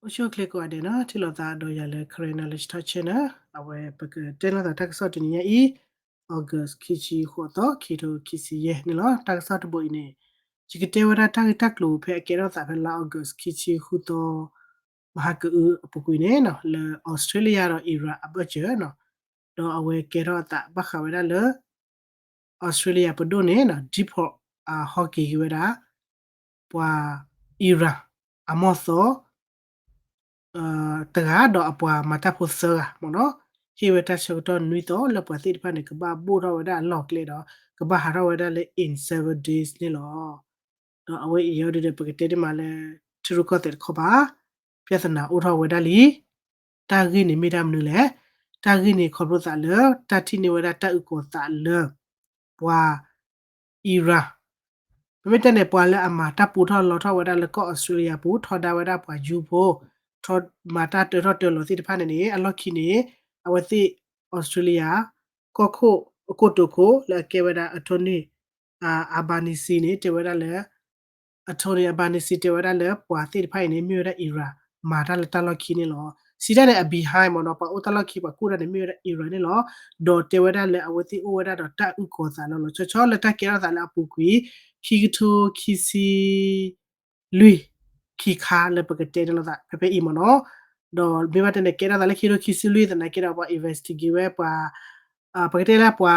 အိၣ်ဆူၣ်အိၣ်ချ့ကိးဂၤဒဲးနီၤ, ထံၣ်လိာ်သးဒီးယၤလၢ Karen Knowledge Talk Channel နီၤ, အဝဲပကတဲလိာ်သးတၢ်ကစီၣ်တနံၤညါအံၤ August ခံဆံဃိးသီ ခံကထိခံဆံယဲၢ်န့ၣ်လီၤ. တၢ်ကစီၣ်တဘိအံၤန့ၣ် ယကတဲဝဲဒၣ်တၢ်ဂ့ၢ်တၢ်ကျိၤဖဲအကဲထီၣ်သးဖဲလါ August ခံဆံဃုသီ မဟါကအုအပူၤကွံာ်န့ၣ်နီၤ, လၢ Australia ဒီး Iran အဘၢၣ်စၢၤနီၤ, ဒီးအဝဲကဲထီၣ်အသးဘၣ်ဃးဝဲဒၣ်လၢ Australia ပဒိၣ်န့ၣ်နီၤ deport အဟီက့ၤက့ၤဝဲဒၣ် ပှၤ Iran အမီၢ်သီ တဂၤဒီးအပှၤမၤတၢ်ဖိသၢဂၤမ့ၢ်နီၤ, ဟ့ၣ်ဝဲတၢ်ဆၢကတီၢ်နွံသီလၢပှၤသ့ၣ်တဖၣ်န့ၣ် ကဘၣ်ဘိၣ်ထီၣ်ဝဲဒၣ်အလီၢ်ကျဲဒီး ကဘၣ်ဟးထီၣ်ဝဲဒၣ်လၢ in seven days န့ၣ်လီၤ. ဒီးအဝဲအံၤအီၤဒုဒီး ပကတဲဒ်မးလၢ ထံရူၢ်ကီၢ်သဲးတခီပၤ ပြဿနာအိၣ်ထီၣ်ဝဲဒၣ်လံ. တၢ်ဂ့ၢ်န့ၣ်မ့ၢ်တၢ်မနုၤလဲၣ်. တၢ်ဂ့ၢ်န့ၣ်ခီဖျိသးလၢ တၢ်ထံၣ်န့ၢ်ဝဲဒၣ်တၢ်အုၣ်ကီၤသးလၢ ပှၤ Iran ပမ့ၢ်တဲန့ၣ် ပှၤလၢအမၤတၢ်ပူထီၣ်လီထီၣ်ဝဲဒၣ်လၢကီၢ် Australia ပူၤ ထီဒါဝဲဒၣ်ပှၤယူဖိ ထီမၤတၢ်တၢထီၣ်တၢလီၤသ့ၣ်တဖၣ်န့ၣ်န့ၣ် အလီၢ်ခံန့ၣ် အဝဲသ့ၣ် Australia ကီၢ်ခိၣ်အကိတိာ်ခိၣ်လၢအကဲဝဲဒၣ် Anthony Albanese န့ၣ် တဲဝဲဒၣ်လၢ Anthony Albanese တဲဝဲဒၣ်လၢပှၤသ့ၣ်တဖၣ်အံၤန့ၣ် မ့ၢ်ဝဲဒၣ် Iran မၤတၢ်လၢတၢ်လီၢ်ခံန့ၣ်လီၤ. စံးတၢ်န့ၣ် အ behind မ့ၢ်နီၤ, ပှၤအိၣ်တၢ်လီၢ်ခံ ပှၤကူၣ်တၢ်န့ၣ် မ့ၢ်ဝဲဒၣ် Iran န့ၣ်လီၤ. ဒီးတဲဝဲဒၣ်လၢအဝဲသ့ၣ်အိၣ်ဝဲဒၣ်ဒီးတၢ်အုၣ်ကီၤသးလီၤလီၤဆီဆီလၢတၢ်ကဲထီၣ်သးလၢအပူၤကွံာ် ခံကထိခံဆံ လွံၢ်ခံခါလၢပကတဲန့ၣ်လီၤသးဖဲဖဲအံၤမ့ၢ်နီၤ, ဒီးမ့ၢ်ဘၣ်တဲန့ၣ် ကဲထီၣ်သးလၢခံကထိခံဆံလွံၢ်သနာ်က့ဒီး ပှၤ investigate ဝဲပှၤ ပကတဲလၢပှၤ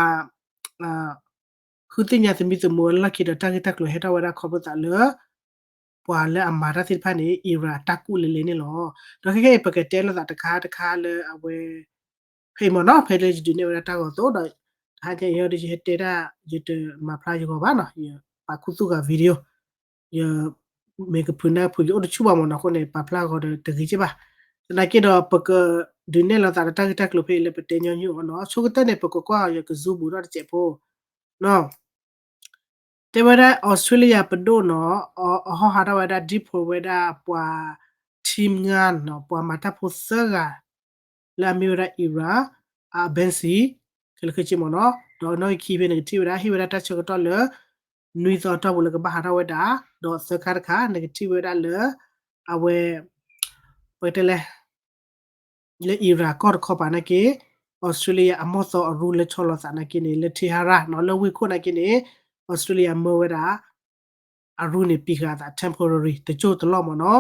ဃုသ့ၣ်ညါသမံသမိးလၢလီၢ်ခံဒီး တၢ်ဂ့ၢ်တၢ်ကျိၤဟဲထီၣ်ဝဲဒၣ်ခီဖျိသးလၢ ပှၤလၢအမၤတၢ်သ့ၣ်တဖၣ်န့ၣ် Iran တၢ်ကူၣ်လဲၤလဲၤန့ၣ်လီၤ. ဒီးခဲခဲအံၤ ပကတဲလိာ်သးတခါတခါလၢအဝဲ ဖဲအံၤမ့ၢ်နီၤ, ဖဲလၢယဒုးနဲၣ်ဝဲဒၣ်တၢ်ဂီၤအသိးဒီး တဟါညါအံၤဒီး ယဟဲတဲဒၣ် ယတမၤဖျါယဂီၢ်ဘၣ်နီၤ, ယပာ်ခူသူၣ်ဂၤ video ယမ့ၢ်ကဖုးနၢ်ဖုး ယအိၣ်တဆူၣ်ဘၣ်မ့ၢ်နီၤ, အဃိန့ၣ် ပာ်ဖျါဂီၤဒီးတဂ့ၤက့ဘၣ်. သနာ်က့ဒီး ပကဒုးနဲၣ်လိာ်သးဒီးတၢ်ဂ့ၢ်တၢ်ကျိၤဖဲအံၤလၢပတဲညီနုၢ်အီၤနီၤ, ဆိကတၢၢ်န့ၣ် ပကကွၢ်အီၤ ယက zoom ဘူးထီၣ်တစဲးဖိနီၤ. တဲဝဲဒၣ် Australia ပဒိၣ်နီၤ, အဟီဟးထီၣ်ဝဲဒၣ် deport ဝဲဒၣ်ပှၤ team ငါနီၤ, ပှၤမၤတၢ်ဖိသၢဂၤ လၢအမ့ၢ်ဝဲဒၣ် Iran အ embassy ခဲလၢာ်ခဲဆ့မ့ၢ်နီၤ, ဒီးနီၣ်ဂံၢ်ခံဖဲန့ၣ် ကထံၣ်ဝဲဒၣ် ဟ့ၣ်ဝဲဒၣ်တၢ်ဆၢကတီၢ်လၢ နွံသီအတီၢ်ပူၤလၢကဘၣ်ဟးထီၣ်ဝဲဒၣ်, ဒီးသၢခါတခါ နကထံၣ်ဝဲဒၣ်လၢ အဝဲ ပကတဲလဲၣ် လၢ Iran ကီၢ်တခီပၤနာ်က့ Australia အမီၢ်သီအရူလၢဆီလီၤသးနာ်က့န့ၣ် လၢ Tehran နီၤ, လၢဝ့ၢ်ခိၣ်နာ်က့န့ၣ် Australia မၢဝဲဒၣ် အရူန့ၣ် ပံၤဃာ်အသး temporary တစိၢ်တလီၢ်မ့ၢ်နီၤ,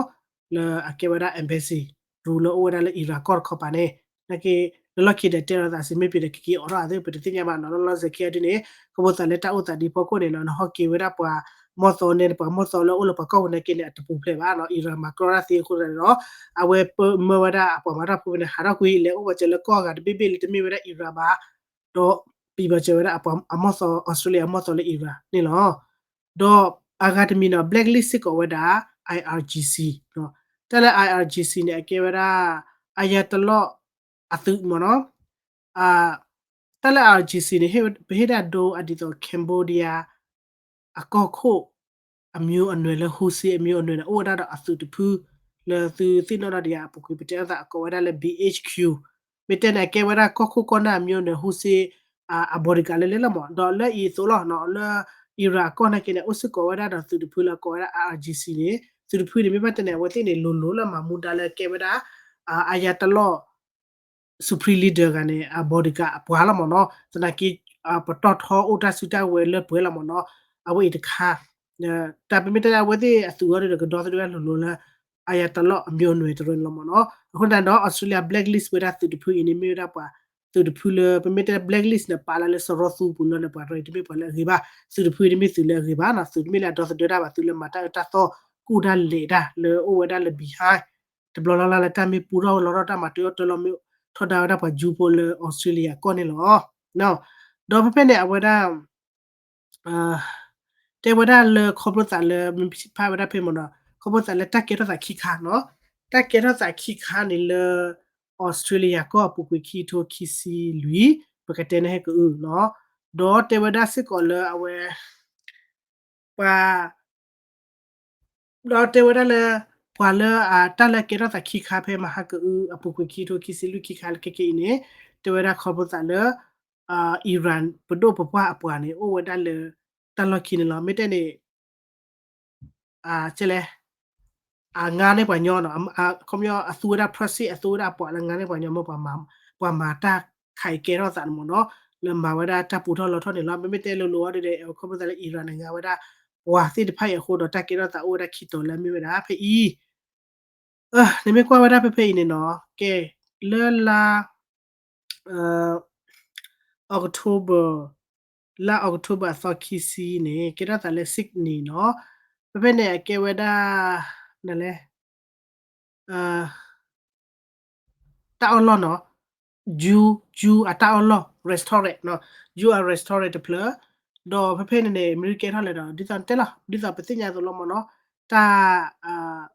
လၢအကဲဝဲဒၣ် embassy ရူလၢအိၣ်ဝဲဒၣ်လၢ Iran ကီၢ်တခီပၤန့ၣ်, နာ်က့ လၢလီၢ်ခံဒီးတဲလိာ်သးစံး မ့ၢ်ပှဲၤဒီးကက့ၤအိးထီၣ်အသး ပတသ့ၣ်ညါဘၣ်နီၤ, လီၤလီၤဆဲးဆဲးခဲအံၤဒ်န့ၣ် ကဘိသးလၢတၢ်အိၣ်သးဒ်ဖီခိၣ်န့ၣ်နီၤ, နဟီက့ၤဝဲဒၣ်ပှၤမီၢ်သီန့ၣ် ပှၤမီၢ်သီလၢအိၣ်လၢပှၤကီၢ်ပူၤနာ်က့န့ၣ် အတပူၤဖျဲးဘၣ်နီၤ, Iran မၤကြီတၢ်သ့အဃိန့ၣ်ဒီး အဝဲမၢဝဲဒၣ်အပှၤမၤတၢ်ဖိဖဲန့ၣ် ဟးထီၣ်ကွံာ် လဲၤအိၣ်ဘၣ်စၢၤလၢကီၢ်အဂၤတဘ့ၣ်ဘ့ၣ်လၢတမ့ၢ်ဝဲဒၣ် Iran ဘၣ်, ဒီးပံၤဘၣ်စၢၤဝဲဒၣ်အမီၢ်သီ Australia အမီၢ်သီလၢ Iran န့ၣ်လီၤ. ဒီးအဂၤတမံၤနီၤ blacklist စ့ၢ်ကီးဝဲဒၣ် I R G C တၢ်လၢ I R G C န့ၣ် အကဲဝဲဒၣ် အယၤတလီၢ်အသုးမ့ၢ်နီၤ, တၢ်လၢ I R G C န့ၣ် ပဟ့ၣ်ဒၣ်ဒိအဒ်သိး Cambodia အကီၢ်ခိၣ် အမျိုးအနွယ်လၢ Hun Sen အမျိုးအနွယ်န့ၣ် အိၣ်ဝဲဒၣ်ဒီးအသုးတဖု လၢသုသ့ၣ်နီၣ်ဒီးယၤအပူၤကွံာ် ပတဲအသးအကိးဝဲဒၣ်လၢ B H Q မ့ၢ်တဲန့ၣ် အကဲဝဲဒၣ်ကီၢ်ခိၣ်ကီၢ်နၢ်အမျိုးနွယ် Hun Sen အ bodyguard လၢလဲၣ်လီၤမ့ၢ်, ဒီးလၢအံၤအသိးလီၤနီၤ လၢ Iran အကီၢ်နာ်က့န့ၣ် အိၣ်စ့ၢ်ကီးဝဲဒၣ်ဒီးသုးတဖုလၢအကိးဝဲဒၣ် I R G C န့ၣ်, သုးတဖုန့ၣ် မ့ၢ်ဘၣ်တဲန့ၣ် အဝဲသ့ၣ်န့ၣ် လိၤလိၤလၢမၤမူဒါလၢကဲဝဲဒၣ် အယၤတလီၢ် Supreme Leader ဂၤန့ၣ် အ bodyguard အပှၤလီၤမ့ၢ်နီၤ, သနာ်က့ ပတီၢ်ထီအိၣ်တၢ်စုတၢ်ဝဲၤလၢပှဲၤလီၤမ့ၢ်နီၤ, အဝဲအံၤတခါ တၢ်ပမ့ၢ်တဲအဝဲသ့ၣ်အသုးအီၤဒီးကဒီသဒၢတၢ်လိၤလိၤလၢ အယၤတလီၢ် အမျိုးနွယ် တရၢန့ၣ်လီၤမ့ၢ်နီၤ, အဃိသတးဒီး Australia blacklist ဝဲဒၣ်သုးတဖုအံၤန့ၣ် မ့ၢ်ဝဲဒၣ်ပှၤသုးတဖုလၢ ပမ့ၢ်တဲ blacklist န့ၣ် ပာ်လၢလၢစရီသူပူၤလီၤန့ၣ် ပှၤတရၢအံၤတမ့ၢ်ပှၤလၢအဂ့ၤဘၣ်, သုးတဖုအံၤတမ့ၢ်သုးလၢအဂ့ၤဘၣ်နီၤ, သုးတမ့ၢ်လၢအဒီသဒၢတၢ်ဘၣ်, သုးလၢမၤတၢ်အၢတၢ်သီ ကူၣ်တၢ်လဲၤတၢ်လၢအိၣ်ဝဲဒၣ်လၢ behind တဘျီလၢ်လၢ်လၢတၢ်မ့ၢ်ပူထီၣ်လီထီၣ်တၢ်မၤတၢ်အၢတၢ်လီၤမ့ၢ်ထီဒါဝဲဒၣ်ပှၤယူဖိလၢ Australia ကီၢ်န့ၣ်လီၤ. ဒီးဖဲဖဲန့ၣ် အဝဲဒၣ် တဲဝဲဒၣ်လၢခီဖျိသးလၢ မ့ၢ်ဖးဝဲဒၣ်ဖဲမ့ၢ်နီၤ, ခီဖျိသးလၢတၢ်ကဲထီၣ်သးခံခါနီၤ, တၢ်ကဲထီၣ်သးခံခါန့ၣ်လၢ Australia ကီၢ်အပူၤကွံာ်ခံကထိခံဆံလွံၢ် ပကတဲန့ၣ်ဟဲကအုနီၤ, ဒီးတဲဝဲဒၣ်စ့ၢ်ကီးလၢအဝဲ ပှၤ ဒီးတဲဝဲဒၣ်လၢ ပှၤလၢအတၢ်လၢကဲထီၣ်သးခံခါဖဲမဟါကအုအပူၤကွံာ်ခံကထိခံဆံလွံၢ်ခံခါလၢခဲကနံၣ်အံၤန့ၣ် တဲဝဲဒၣ်ခီဖျိသးလၢ Iran ပဒိၣ်ပပှၢ်အပှၤန့ၣ် အိၣ်ဝဲဒၣ်လၢတၢ်လီၢ်ခံန့ၣ်လီၤ. မ့ၢ်တဲန့ၣ် ကဲလဲၣ် အငါန့ၢ်ပှၤညီနီၤ, ခီပညီအသူဝဲဒၣ် proxy အသူဝဲဒၣ်အပှၤလၢငါန့ၢ်ပှၤညီမ့ၢ်ပှၤမၤ, ပှၤမၤတၢ်ခးအံၤကဲထီၣ်သးန့ၣ်မ့ၢ်နီၤ, လၢမၤဝဲဒၣ်တၢ်ပူၤထီၣ်လီထီၣ်န့ၣ်လီၤ. မ့မ့ၢ်တဲလိၤလိၤအီၤဒ်ဒီး ခီဖျိသးလၢ Iran န့ၣ် ငါဝဲဒၣ်ပှၤသ့ၣ်တဖၣ်အံၤအဃိဒီး တၢ်ကဲထီၣ်သးအိၣ်ဝဲဒၣ်ခံတီၤလၢအမ့ၢ်ဝဲဒၣ်ဖဲအံၤ နမ့ၢ်ကွၢ်ဝဲဒၣ်ဖဲဖဲအံၤန့ၣ်နီၤ, ကဲ, လၢလါ October, လါ October အသီခံဆံန့ၣ် ကဲထီၣ်သးလၢ Sydney နီၤ, ဖဲဖဲန့ၣ်အကဲဝဲဒၣ် နလဲၣ် တၢ်အီၣ်လီၢ်နီၤ, Jew, Jew အတၢ်အီၣ်လီၢ် restaurant နီၤ, Jew အ restaurant တဖျၢၣ်, ဒီးဖဲဖဲန့ၣ်န့ၣ် မ့ၢ်ကဲထီၣ်လဲၣ်ဒီး ဒ်သိးတဲလီၤ ဒ်သိးပသ့ၣ်ညါအသိးလီၤမ့ၢ်နီၤ, တၢ်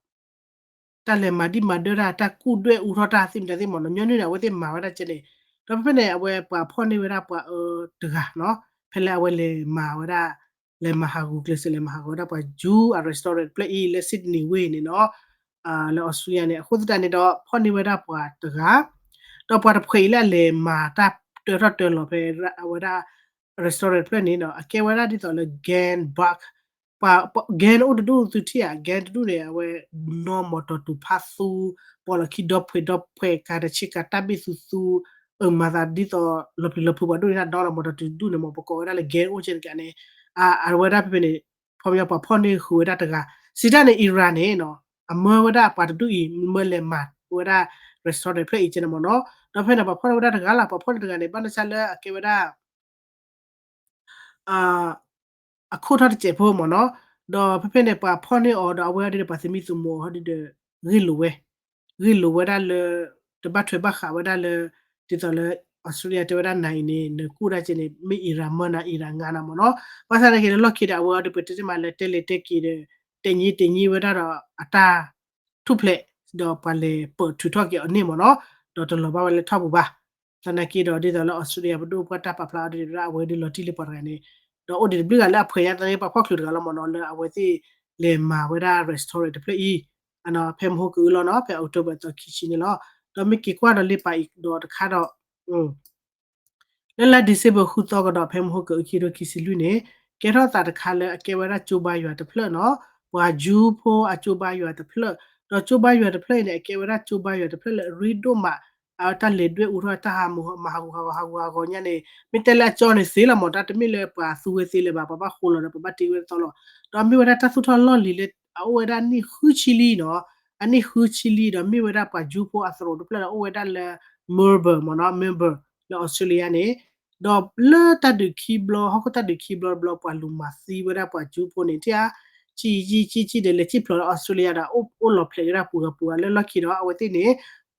တၢ်လဲၤမၤဒံၣ်မၤဒၢတၢ် တၢ်ကူၣ်ဒွဲၣ်အူထီၣ်တၢ်သ့ၣ်မတၤသ့ၣ်မ့ၢ်နီၤ, ညီနုၢ်န့ၣ် အဝဲသ့ၣ်မၤဝဲဒၣ်ကဲန့ၣ်, ဒီးဖဲဖဲန့ၣ် အဝဲပှၤဖီၣ်န့ၢ်ဝဲဒၣ်ပှၤအၢတဂၤနီၤ, ဖဲလၢအဝဲလဲၤမၤဝဲဒၣ် လဲၤမၤဟးဂူာ်ကျဲးစၢး လဲၤမၤဟးဂီၤဝဲဒၣ်ပှၤ Jew အ restaurant တဖျၢၣ်အံၤလၢ Sydney ဝ့ၢ်န့ၣ်နီၤ, လၢ Australia န့ၣ် အဃိသတးန့ၣ်ဒီး ဖီၣ်န့ၢ်ဝဲဒၣ်ပှၤတဂၤ, ဒီးပှၤတဖှဲးအံၤလၢအလဲၤမၤတၢ်တၢထီၣ်တၢလီၤဖဲအဝဲဒၣ် restaurant တဖျၢၣ်န့ၣ်နီၤ, အကဲဝဲဒၣ်ဒ်သိးလၢ Gen Buck, ပှၤ Gen အိၣ်တဒူၣ်သုထံၣ်ဧါ, Gen တဒူၣ်န့ၣ် အဝဲ နီၢ်မီၢ်တီၢ်တူာ်ဖးသူ, ပိာ်လီၤခံဒီဖှဲးဒီဖှဲး ကၤတဆ့ကၤတၢ်ဘ့ၣ်သူသူ, အမၤသးဒ်သိးလီၤပျံၤလီၤဖုးပှၤဒိၣ်န့ၢ်တၢ်ဒီလီၤမီၢ်တီၢ်တူာ်တဒူၣ်န့ၣ်မ့ၢ် ပကိးဝဲဒၣ်လၢ Gen အိၣ်ကဲတကးန့ၣ်, အဝဲဒၣ်ဖဲဖဲန့ၣ် ဖီမီပှၤဖီၣ်န့ၢ်ဃုာ်ဝဲဒၣ်တဂၤ, စံးတၢ်န့ၣ် Iran န့ၣ်နီၤ, အမၢဝဲဒၣ်ပှၤတဒူၣ်အံၤ မၢလဲၤမၤဝဲဒၣ် restaurant တဖျၢၣ်အံၤကဲန့ၣ်မ့ၢ်နီၤ, ဒီးဖဲန့ၣ် ပှၤဖီၣ်န့ၢ်ဝဲဒၣ်တဂၤလီၤ, ပှၤဖီၣ်န့ၢ်တဂၤန့ၣ် ဘၣ်နဆါလၢအကဲဝဲဒၣ် အခိၣ်ထီၣ်တစဲးဖိမ့ၢ်နီၤ, ဒီးဖဲဖဲန့ၣ် ပှၤဖီၣ်န့ၢ်အီၤဒီး အဝဲဒ်ဒီးပှၤသမံသမိးအီၤဒ်ဒီး ဂ့ၢ်လိာ်ဝဲ, ဂ့ၢ်လိာ်ဝဲဒၣ်လၢ တဘၣ်ထွဲဘၣ်ဃးဝဲဒၣ်လၢ ဒ်သိးလၢ Australia တဲဝဲဒၣ်နၤအံၤန့ၣ် နကူၣ်ဒၣ်ကဲန့ၣ် မ့ၢ် Iran မၢနၤ Iran ငါနၤမ့ၢ်နီၤ, ဘၣ်ဆၣ်သနာ်က့လၢလီၢ်ခံဒီး အဝဲအီၤဒ်ပတဲတ့ၢ်မးလၢတဲလဲၤတဲက့ၤဒီး တဲညံတဲညံဝဲဒၣ်ဒီးအတၢ် ထူၣ်ဖျဲး, ဒီးပှၤလဲၤပၢၢ်ထုးထီၣ်က့ၤအီၤန့ၣ်မ့ၢ်နီၤ, ဒီးတလီၤဘၣ်ဝဲလၢထီၣ်ပူၤဘၣ်. သနာ်က့ဒီးဒ်သိးလၢ Australia ပဒိၣ်ပှၢ်တၢ်ပာ်ဖျါအီၤဒ်ဒီး အဝဲဒ်လီၤတံၢ်လၢပှၤတဂၤန့ၣ်, ဒီးအိၣ်ဒံးတဘျုးဂၤလၢအဖှဲးညါသနာ်က့ ပှၤဖီၣ်ချုးတဂၤလီၤမ့ၢ်နီၤ လၢအဝဲသ့ၣ်လဲၤမၤဝဲဒၣ် restaurant တဖျၢၣ်အံၤ, ဖဲမဟိကအုလီၤနီၤ ဖဲ October အသီခံဆံန့ၣ်လီၤ. ဒီးမ့ၢ်က့ၤကွၢ်ဒီးလ့ပာ်အံၤဒီးတခါဒီး လၢလါ December ဃုသီကဒီး ဖဲမဟိကအုခံထိခံဆံလွံၢ်န့ၣ် ကဲထီၣ်သးတခါလၢအကဲဝဲဒၣ်ကၠိဘါယွၤတဖျၢၣ်နီၤ, ပှၤ Jew ဖိအကၠိဘါယွၤတဖျၢၣ်, ဒီးကၠိဘါယွၤတဖျၢၣ်အံၤန့ၣ် အကဲဝဲဒၣ်ကၠိဘါယွၤတဖျၢၣ်လၢအရ့ဒိၣ်မး, အတၢ်လဲၤဒွဲၣ်အူထီၣ်တၢ်ဟးမၤဟးဂူာ်ဟးဂီၤဟးဂူာ်ဟးဂီၤညါန့ၣ် မ့ၢ်တဲလၢအကၠိန့ၣ်သ့လီၤမ့ၢ် တၢ်တမ့ၢ်လၢပှၤသူဝဲသ့လၢၤဘၣ် ပှၤဘၣ်ဃိလီၤဒီး ပဘၣ်တ့ဝဲဒၣ်သီလီၤ. ဒီးမ့ၢ်ဝဲဒၣ်တၢ်သူၣ်ထီၣ်လီၢ်လံၤလၢ အအိၣ်ဝဲဒၣ်နံၣ်ဃုဆံလံနီၤ, အနံၣ်ဃုဆံလံဒီးမ့ၢ်ဝဲဒၣ်ပှၤ Jew ဖိအသရိာ်တဖျၢၣ်လၢအအိၣ်ဝဲဒၣ်လၢ Melbourne မ့ၢ်နီၤ Melbourne လၢ Australia န့ၣ်, ဒီးလၢတၢ်ဒုးခံဘျီ ဟီၣ်ခိၣ်တၢ်ဒုးခံဘျီတဘျီ ပှၤလူၤမၤသံဝဲဒၣ်ပှၤ Jew ဖိန့ၣ် ထံၣ်ဧါ, ကံကံကံကံဒီး လဲၤစံၣ်ဖျိးလၢ Australia ဒီး အိၣ်လီၤဖျဲးဝဲဒၣ်ပှၤဂၤပှၤဂၤလၢလီၢ်ခံဒီး အဝဲသ့ၣ်န့ၣ်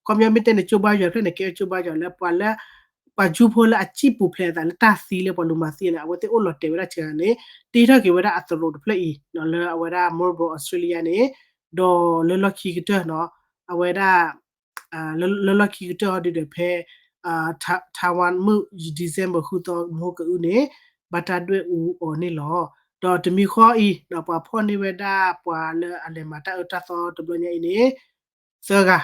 ခီပညီမ့ၢ်တဲန့ၣ် ကၠိဘါယွၤဖျၢၣ်န့ၣ် ကဲကၠိဘါယွၤလၢပှၤလၢ ပှၤ Jew ဖိလၢအစံၣ်ပူၤဖျဲးအသးလၢတၢ်သံလၢပှၤလူၤမၤသံန့ၣ် အဝဲသ့ၣ်အိၣ်လီၤတဲာ်ဝဲဒၣ်စှၤန့ၣ် တ့ထီၣ်က့ၤဝဲဒၣ်အသရိာ်တဖျၢၣ်အံၤ လၢအဝဲဒၣ် Melbourne Australia န့ၣ်, ဒီးလၢလီၢ်ခံကတၢၢ်နီၤ အဝဲဒၣ် လၢလီၢ်ခံကတၢၢ်ဟီဒုဒီးဖဲ Taiwan မုၢ် December ဃုသီမဟိကအုန့ၣ် ဘၣ်တၢ်ဒွဲၣ်အူအီၤန့ၣ်လီၤ. ဒီးတမံၤဃီအံၤ ဒီးပှၤဖီၣ်န့ၢ်ဝဲဒၣ်ပှၤလၢအလဲၤမၤတၢ်အၢတၢ်သီတဘျီညါအံၤန့ၣ် သၢဂၤ,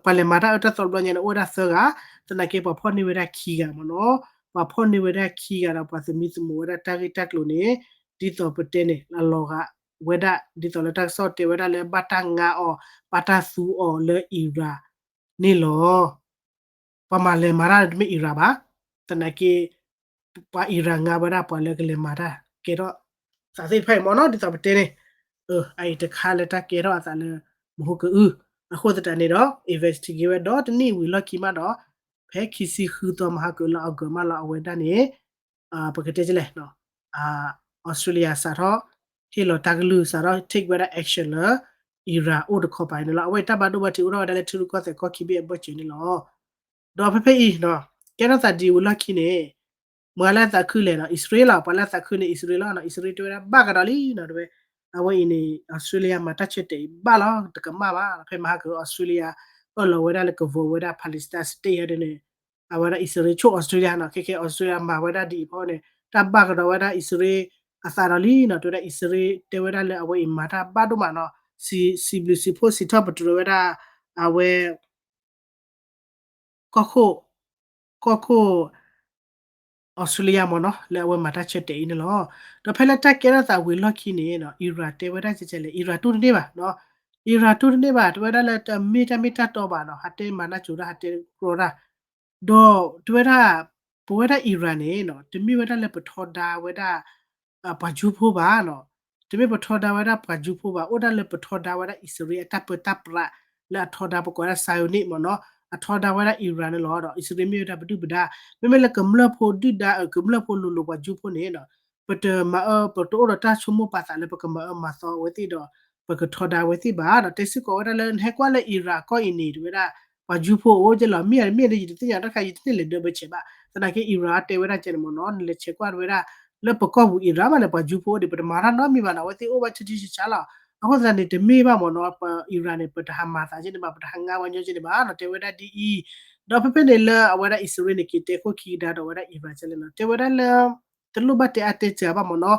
ပှၤလဲၤမၤတၢ်အၢတၢ်သီတဘျီညါန့ၣ် အိၣ်ဝဲဒၣ်သၢဂၤ, သနာ်က့ပှၤဖီၣ်န့ၢ်ဝဲဒၣ်ခံဂၤမ့ၢ်နီၤ, ပှၤဖီၣ်န့ၢ်ဝဲဒၣ်ခံဂၤဒီးပှၤသမံသမိးဝဲဒၣ်တၢ်ဂ့ၢ်တၢ်ကျိၤန့ၣ် ဒ်သိးပတဲန့ၣ် အလီၤဂာ်ဝဲဒၣ် ဒ်သိးလၢတၢ်ကစီၣ်တဲဝဲဒၣ်လၢဘၣ်တၢ်ငါအီၤ ဘၣ်တၢ်သူအီၤလၢ Iran န့ၣ်လီၤ. ပှၤမၤလဲၤမၤတၢ်တမ့ၢ် Iran ဘၣ်, သနာ်က့ ပှၤ Iran ငါဝဲဒၣ်ပှၤလၢကလဲၤမၤတၢ်ကဲထီၣ်သးသ့ၣ်တဖၣ်အံၤမ့ၢ်နီၤ ဒ်သိးပတဲန့ၣ်, အအံၤတခါလၢတၢ်ကဲထီၣ်အသးလၢမဟိကအု, အဃိသတးန့ၣ်ဒီး investigate ဝဲဒီးတနံၣ်ဝံၤလီၢ်ခံမးဒီး ဖဲခံဆံဃုသီမဟါကလါအီကူးမးလီၤ အဝဲဒၣ်န့ၣ် ပကတဲလဲၣ် Australia စးထီၣ် ဟ့ၣ်လီၤတၢ်ကလုၢ် စးထီၣ် take ဝဲဒၣ် action လၢ Iran အိၣ်တခီပၤအံၤန့ၣ်လီၤ. အဝဲအံၤတၢ်ဘၣ်ဒိဘၣ်ထံးအိၣ်ထီၣ်ဝဲဒၣ်လၢထံရူၢ်ကီၢ်သဲးကီၢ်ခံဘ့ၣ်အဘၢၣ်စၢၤန့ၣ်လီၤ. ဒီးဖဲဖဲအံၤ ကဲထီၣ်သးဒ်ဝံၤလီၢ်ခံန့ၣ် မၤလၢသးခုလဲၣ်နီၤ အံၣ်စရ့လးလီၤ, ပှၤလၢသးခုန့ၣ် အံၣ်စရ့လးလီၤနီၤ, အံၣ်စရ့လးတဲဝဲဒၣ်ဘၣ်ကဒီးလံနီၤ တဲဝဲ, အဝဲအံၤန့ၣ် Australia မၤတၢ်ဆၢတဲာ်အံၤဘၣ်လီၤ တကမၣ်ဘၣ်, ဖဲမဟါက Australia အၢၣ်လီၤဝဲဒၣ်လၢကဝီၤဝဲဒၣ် Palestine State ဟဲဒ်န့ၣ် အဝဲဒၣ်အံၣ်စရ့လးဆိၣ် Australia နီၤ, ခဲခဲ Australia မၤဝဲဒၣ်ဒ်အံၤဖဲန့ၣ် တၢ်ဘၣ်ကဒီးဝဲဒၣ်အံၣ်စရ့လးအသးဒီးလံနီၤ, တဲဝဲဒၣ်အံၣ်စရ့လးတဲဝဲဒၣ်လၢအဝဲအံၤမၤတၢ်ဘၣ်ဒိၣ်မးနီၤ, စံးဘျုးစံးဖှိၣ်စံးထီၣ်ပတြၢၤဝဲဒၣ် အဝဲ ကီၢ်ခိၣ် ကီၢ်ခိၣ် Australia မ့ၢ်နီၤ လၢအဝဲမၤတၢ်ဆၢတဲာ်အံၤန့ၣ်လီၤ. ဒီးဖဲလၢတၢ်ကဲထီၣ်သးဝံၤလီၢ်ခံန့ၣ် Iran တဲဝဲဒၣ်ကဲကဲလဲၣ် Iran တူၢ်တန့ၢ်ဘၣ်နီၤ, Iran တူၢ်တန့ၢ်ဘၣ် တဲဝဲဒၣ်လၢတမ့ၢ်တၢ်မ့ၢ်တၢ်တီဘၣ်နီၤ ဟးတဲမၤနၢ်စိၤတၢ် ဟးတဲကြီတၢ် ဒီးတဲဝဲဒၣ် ပဝဲဒၣ် Iran န့ၣ်နီၤ တမ့ၢ်ဝဲဒၣ်လၢပထီဒါဝဲဒၣ် ပှၤကၠူဖိဘၣ်နီၤ, တမ့ၢ်ပထီဒါဝဲဒၣ်ပှၤကၠူဖိဘၣ် အိၣ်ဒၣ်လၢပထီဒါဝဲဒၣ်အံၣ်စရ့လးအတၢ်ပၢတၢ်ပြး လၢအထီဒါပကိးဝဲဒၣ် Zionist မ့ၢ်နီၤ, အထီဒါဝဲဒၣ် Iran န့ၣ်လီၤ. ဒီးအံၣ်စရ့လးမ့ၢ်ဝဲဒၣ်ပဒုၣ်ပဒါ မ့မ့ၢ်လၢကမျၢၢ်ဖိဒုၣ်ဒါ ကမျၢၢ်ဖိလိၤလိၤပှၤကၠူဖိန့ၣ်နီၤ ပတမၤအၢ ပတအိၣ်ဒီးတၢ်ဆိကမိၣ်ပာ်သးလၢပကမၤအၢမၤသီအဝဲသ့ၣ်ဒီး ပကထီဒါအဝဲသ့ၣ်ဘၣ်ဒီး တဲစ့ၢ်ကီးဝဲဒၣ်လၢ နဟဲကွၢ်လၢ Iran ကီၢ်အံၤန့ၣ် တဲဝဲဒၣ် ပှၤကၠူဖိအိၣ်ကဲလီၤ မ့ၢ်ဧါတမ့ၢ်ဧါ ယတသ့ၣ်ညါတၢ်ခါ ယတန့ၢ်လဲၤဒၢဘၢဆဲးဘၣ် သနာ်က့ Iran တဲဝဲဒၣ်ကဲန့ၣ်မ့ၢ်နီၤ နလဲၤဆဲးကွၢ်တဲဝဲဒၣ် လၢပကီၢ်ပူၤ Iran မးန့ၣ် ပှၤကၠူဖိအိၣ်ဒံး ပတမၤတၢ်နီတမံၤဘၣ်နီၤ အဝဲသ့ၣ်အိၣ်ဘၣ်ဆံးဆံးဆါဆါလီၤ. အဃိသတးန့ၣ် တမ့ၢ်ဘၣ်မ့ၢ်နီၤ ပ Iran န့ၣ် ပတဟးမၤသးကဲန့ၣ်ဘၣ် ပတဟးငါဝဲညီကဲန့ၣ်ဘၣ်နီၤ တဲဝဲဒၣ်ဒ်အံၤ, ဒီးဖဲဖဲန့ၣ်လၢအဝဲဒၣ်အံၣ်စရ့လးန့ၣ် က့ၤတဲခိၣ်ခံကဒါဒီးအဝဲဒၣ် Iran ကဲလဲၣ်နီၤ တဲဝဲဒၣ်လၢ တလိၣ်ဘၣ်တဲအါတဲစှၤဘၣ်မ့ၢ်နီၤ,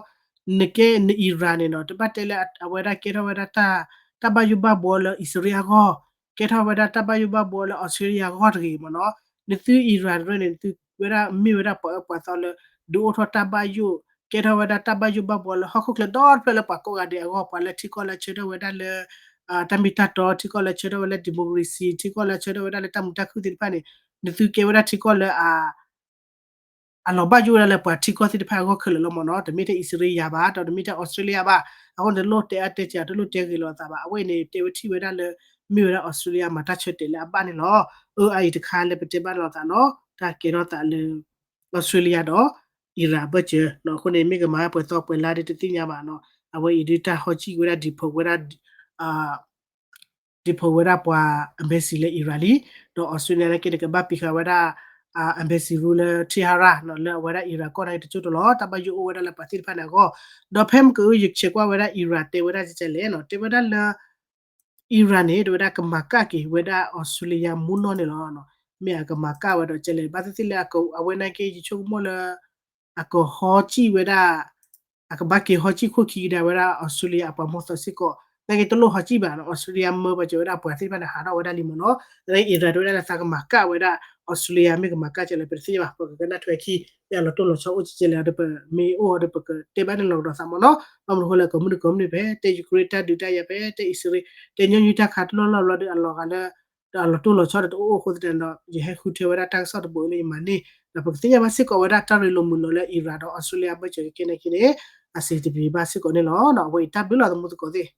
နကဲ န Iran န့ၣ်နီၤ တဘၣ်တဲလၢအဝဲဒၣ်ကဲထီၣ်ဝဲဒၣ် တၢ်ဘၣ်ယိၣ်ဘၣ်ဘှီလၢအံၣ်စရ့လးအဂီၢ်, ကဲထီၣ်ဝဲဒၣ်တၢ်ဘၣ်ယိၣ်ဘၣ်ဘှီလၢအီစထြ့လယါအဂီၢ်တဂ့ၤမ့ၢ်နီၤ, နသု Iran တရၢန့ၣ် နသုဝဲဒၣ်မ့ၢ်ဝဲဒၣ်ပှၤအၢပှၤသီလၢ ဒုးအိၣ်ထီၣ်တၢ်ဘၣ်ယိၣ်, ကဲထီၣ်ဝဲဒၣ်တၢ်ဘၣ်ယိၣ်ဘၣ်ဘှီလၢဟီၣ်ခိၣ်ချၢဒီတဖျၢၣ်လၢပှၤကိးဂၤဒဲးအဂီၢ်, ပှၤလၢထံကီၢ်လၢဆၢထၢၣ်ဝဲဒၣ်လၢ တၢ်မ့ၢ်တၢ်တီ, ထံကီၢ်လၢဆၢထၢၣ်ဝဲလၢ democracy, ထံကီၢ်လၢဆၢထၢၣ်ဝဲဒၣ်လၢတၢ်မုာ်တၢ်ခုၣ်သ့ၣ်တဖၣ်န့ၣ်, နသုကဲဝဲဒၣ်ထံကီၢ်လၢအ အလီၤဘၣ်ယိၣ်ဝဲဒၣ်လၢပှၤထံကီၢ်သ့ၣ်တဖၣ်အဂီၢ်ခဲလၢာ်လီၤမ့ၢ်နီၤ, တမ့ၢ်ထဲအံၣ်စရ့လးယါဘၣ်, ဒီးတမ့ၢ်ထဲအီစထြ့လယါဘၣ်, အဃိန့ၣ် တလိၣ်တဲအါတဲစှၤ တလိၣ်တဲဂ့ၤလိာ်သးဘၣ်, အဝဲအံၤန့ၣ် တဲဝဲထံၣ်ဝဲဒၣ်လၢ မ့ၢ်ဝဲဒၣ်အီစထြ့လယါမၤတၢ်ဆၢတဲာ်လၢအဘၣ်န့ၣ်လီၤ. အအံၤတခါလၢပတဲဘၣ်လိာ်သးနီၤ, တၢ်ကဲထီၣ်သးလၢ အီစထြ့လယါဒီး Iran အဘၢၣ်စၢၤ, အဃိန့ၣ် မ့ၢ်ကမၤပှဲၤသီပှဲၤလါဒီးတသ့ၣ်ညါဘၣ်နီၤ, အဝဲအံၤဒုးတၢ်ဟီကံၣ်ဝဲဒၣ် deport ဝဲဒၣ် deport ဝဲဒၣ်ပှၤ embassy လၢ Iran လံ, ဒီးအီစထြ့လယါန့ၣ်က့န့ၣ် ကဘၣ်ပံးဃာ်ဝဲဒၣ် embassy ရူလၢ Tehran နီၤ, လၢအဝဲဒၣ် Iran ကီၢ်န့ၣ်တစိၢ်တလီၤ, တၢ်ဘၣ်ယိၣ်အိၣ်ဝဲဒၣ်လၢပှၤသ့ၣ်တဖၣ်န့ၣ်အဂီၢ်, ဒီးဖဲမ့ၢ်ကအု ယဆဲးကွၢ်ဝဲဒၣ် Iran တဲဝဲဒၣ်ကဲလဲၣ်နီၤ, တဲဝဲဒၣ်လၢ Iran န့ၣ် တဲဝဲဒၣ်ကမၤကၣ်က့ၤဝဲဒၣ်အီစထြ့လယါမူနီၢ်န့ၣ်လီၤ. မ့ၢ်အကမၤကၣ်ဝဲဒီးကဲလဲၣ်, ဘၣ်သ့ၣ်သ့ၣ်လၢအဝဲန့ၣ်က့ ယဆိကမိၣ်လၢ အကဟီကံၣ်ဝဲဒၣ်, အကဘၣ်က့ၤဟီကံၣ်ခိၣ်ခံကဒါဝဲဒၣ် အီစထြ့လယါအပှၤမီၢ်သီစ့ၢ်ကီး, သနာ်က့တလိၣ်ဟီကံၣ်ဘၣ်နီၤ, အီစထြ့လယါမၢပှၤစၢၤဝဲဒၣ်ပှၤသ့ၣ်တဖၣ်န့ၣ် ဟးထီၣ်ဝဲဒၣ်လံမ့ၢ်နီၤ, သနာ်က့ Iran တဲဝဲဒၣ်လၢသးကမၤကၣ်ဝဲဒၣ် အီစထြ့လယါမ့ၢ်ကမၤကၣ်ကဲလဲၣ် ပတသ့ၣ်ညါဘၣ်, ပကကနၣ်ထွဲခံ, မ့ၢ်အလီၤတိၢ်လီၤဆီအိၣ်ကဲလဲၣ်ဒီး ပမ့ၢ်အိၣ်ဒီးပကတဲဘၣ်န့ၣ်လီၤကဒီးသးမ့ၢ်နီၤ, ဘၣ်မနုၤအဃိလၢကိးမုၢ်နံၤကိးမုၢ်နံၤဖဲ တဲ Ukraine တၢ်ဒုးတၢ်ယၤဖဲ တဲအံၣ်စရ့လး, တဲညီနုၢ်တၢ်ခါတလီၢ်လီၢ်ဘျီဒီး အလီၤဂာ်လၢ ဒီးအလီၤတိၢ်လီၤဆီဒီးတအိၣ်အိၣ်အဃိသတးဒီး ယဟဲဃုထၢဝဲဒၣ်တၢ်ကစီၣ်တဘိလၢယမၤန့ၢ်, ဒီးပကသ့ၣ်ညါဘၣ်စ့ၢ်ကီးဝဲဒၣ်တၢ်ရ့လိာ်မုာ်လိာ်လၢ Iran ဒီး Australia အဘၢၣ်စၢၤကဲန့ၣ်က့န့ၣ်, အစံးတပျံၤဘၣ်စ့ၢ်ကီးန့ၣ်လီၤ. အဝဲအံၤတၢ်ဘျုးလီၤ သမူသကိးသ့ၣ်